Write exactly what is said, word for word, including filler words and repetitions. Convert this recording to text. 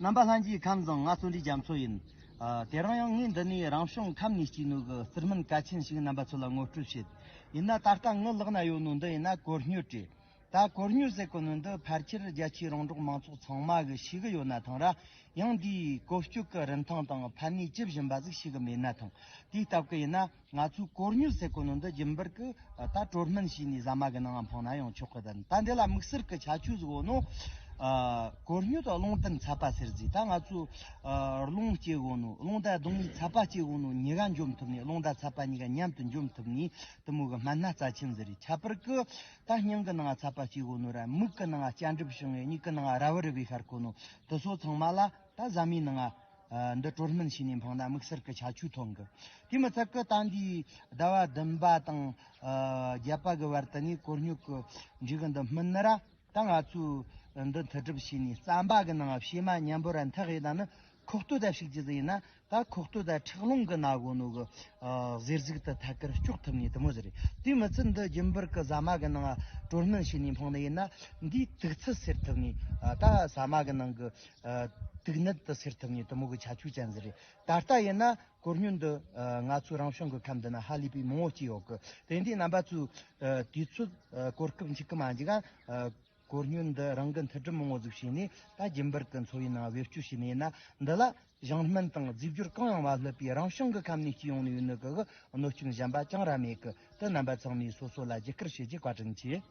རྣམ་པ་ལྷན་རྒྱས་ཁམས་བཟང་། ང་བརྩོན་འགྲུས་རྒྱ་མཚོ་ཡིན། ཨ། དེ་རིང་ཡང་ངས་འདི་ནས་རང་བྱུང་ཁམས་ནས་སྐྱེས་ནོ་གི་རྩི་སྨན་གལ་ཆེན་ཞིག་རྣམ་པ་ཚོ་ལ་ངོ་སྤྲོད་བྱེད། ཡིན་ན་ད་ལྟ་ངའི་ལག་ན་ཡོད་ནོ་འདི་ཡིན་ན་གོ་སྙོད་རེད། ད་གོ་སྙོད་ཟེར་གོ་ནོ་འདི་ཕལ་ཆེར་རྒྱ་ཆེའི་རོང་འབྲོག་མང་ཚོགས་ཚང་མ་གི་ཤེས་གི་ཡོད་ན་ཐང་ར། ཡང་འདིའི་བཀོལ་སྤྱོད་ཀྱི་རིན་ཐང་དང་ཕན་ནུས་ཇི་བཞིན་པ་ཟིག་ཤེས་གི་མེད་ན་ཐང་། དེའི་སྟབས་ཀྱིས་ཡིན་ན། ང་ཚོས་གོ་སྙོད་ཟེར་གོ་ནོ་འདི་རྒྱུན་པར་གི་ད་གྲོ་སྨན་བྱས་ནས་ཟ་མ་གི་ནང་འཕངས་ན་ཡང་ཆོག་གི། ད་ད་འདི་ལ་དམིགས་བསལ་གི་ཁྱད་ཆོས་ཟིག་ཡོད་ནོ། ཨ། གོ་སྙོད་རླུང་ལྡན་ཚད་པ་ཟེར་ཟིག། ད་ང་ཚོས་ཨ། རླུང་སྐྱེ་གོ་ནོ། རླུང་དང་གདོང་ལུས་ཚད་པ་སྐྱེ་གོ་ནོ་གཉིས་ཀ་འཇོམས་ཐུབ་ནི། རླུང་དང་ཚད་པ་གཉིས་ཀ་མཉམ་དུ་འཇོམས་ཐུབ་ནི་དེ་མོ་གི་སྨན་སྣ་རྩ་ཆེན་ཟིག་རེད། ཁྱད་པར་གི་ད་སྙིང་གི་ནང་ཚད་པ་སྐྱེ་གོ་ནོ་ར། མིག་གི་ནང་སྐྱ་འགྲིབ་བྱུང་བའི། མིག་གི་ནང་ར་བ་རི་བའི་ཤར་གོ་ནོ་དེ་ཚོ་ཚང་མ་ལ། ད་ཟ་མའི་ནང་ང་། ཨ། འདི་གྲོ་སྨན་བྱས་ནས་འཕངས་ན་དམིགས་བསལ་གྱི་ཁྱད་ཆོས་ཐོན་གི། དེ་མི་ཚད་གི་ད་འདིའི་ཟླ་བ་བདུན་པ་དང་། ཨ། བརྒྱད་པ་གི་བར་དུ་ནས་གོ་སྙོད་གི་འབྲས་བུ་འདི་སྨིན་ནི་ར། ད་ང་ཚོས་འདི་འཐུ་སྒྲུབ་བྱས་ནས་རྩམ་པ་གི་ནང་ང་ཕྱེ་མ་མཉམ་པོ་ར་འཐག་ཡས་ད་ནི་ཁོག་སྟོད་ད་ཞུགས་རྒྱུ་ཟིག་ཡིན་ན། ད་ཁོག་སྟོད་ད་ཁྲག་རླུང་གི་ན་གོ་ནོ་གི། ཨ། གཟེར་ཟིག་ད་ཐད་ཀར་གཅོག་ཐུབ་ནི་དེ་མོ་ཟིག་རེད། དེ་མི་ཚད་འདི་རྒྱུན་པར་གི་ཟ་མ་གི་ནང་ང་གྲོ་སྨན་བྱས་ནས་འཕངས་ནི་ཡིན་ན། འདིའི་དུག་ཚད་སེལ་ཐུབ་ནི། ཨ། ད་ཟ་མ་གི་ནང་གི། ཨ། དུག་ནད་དེ་སེལ་ཐུབ་ནི་དེ་མོ་གི་ཁྱད་ཆོས་ཅན་ཟིག་རེད། ད་ལྟ་ཡིན་ན་གོ་སྙོད་འདི། ཨ། ང་ཚོའི་རང་བྱུང་གི་ཁམས་འདི་ན་ཧ་ལས་པའི་མང་བོ་སྐྱེས་ཡོད་གི། དེ་འདི་རྣམ་པ་ཚོས། ཨ། དུས་ཚོད། ཨ། གོ་སྐབས་འཕྱུགས་གི་མ་འཇུག་ག་ཨ། གོ་སྙོད་འདི་རང་གི་འཐུ་སྒྲུབ་མང་བོ་ཟིག་བྱས་ནས། ད་རྒྱུན་པར་གི་འཚོ་བའི་ནང་བེད་སྤྱོད་བྱས་ནས་ཡིན་ན། འདི་ལ་གཞུང་སྨན་དང་རྫས་སྦྱོར་གང་ཡང་མ་ལྷོད་པའི་རང་བྱུང་གི་ཁམས་ནས་སྐྱེས་ཡོང་ནི་ཡོད་ནི་གི་གནོད་སྐྱོན་གཞན་པ་ཅང་ར་མེད་གི། དེ་རྣམ་པ་ཚང་མས་སོ་སོ་ལ་བརྒྱུད་བསྐུར་བྱེད་རྒྱུ་བཀའ་དྲིན་ཆེ།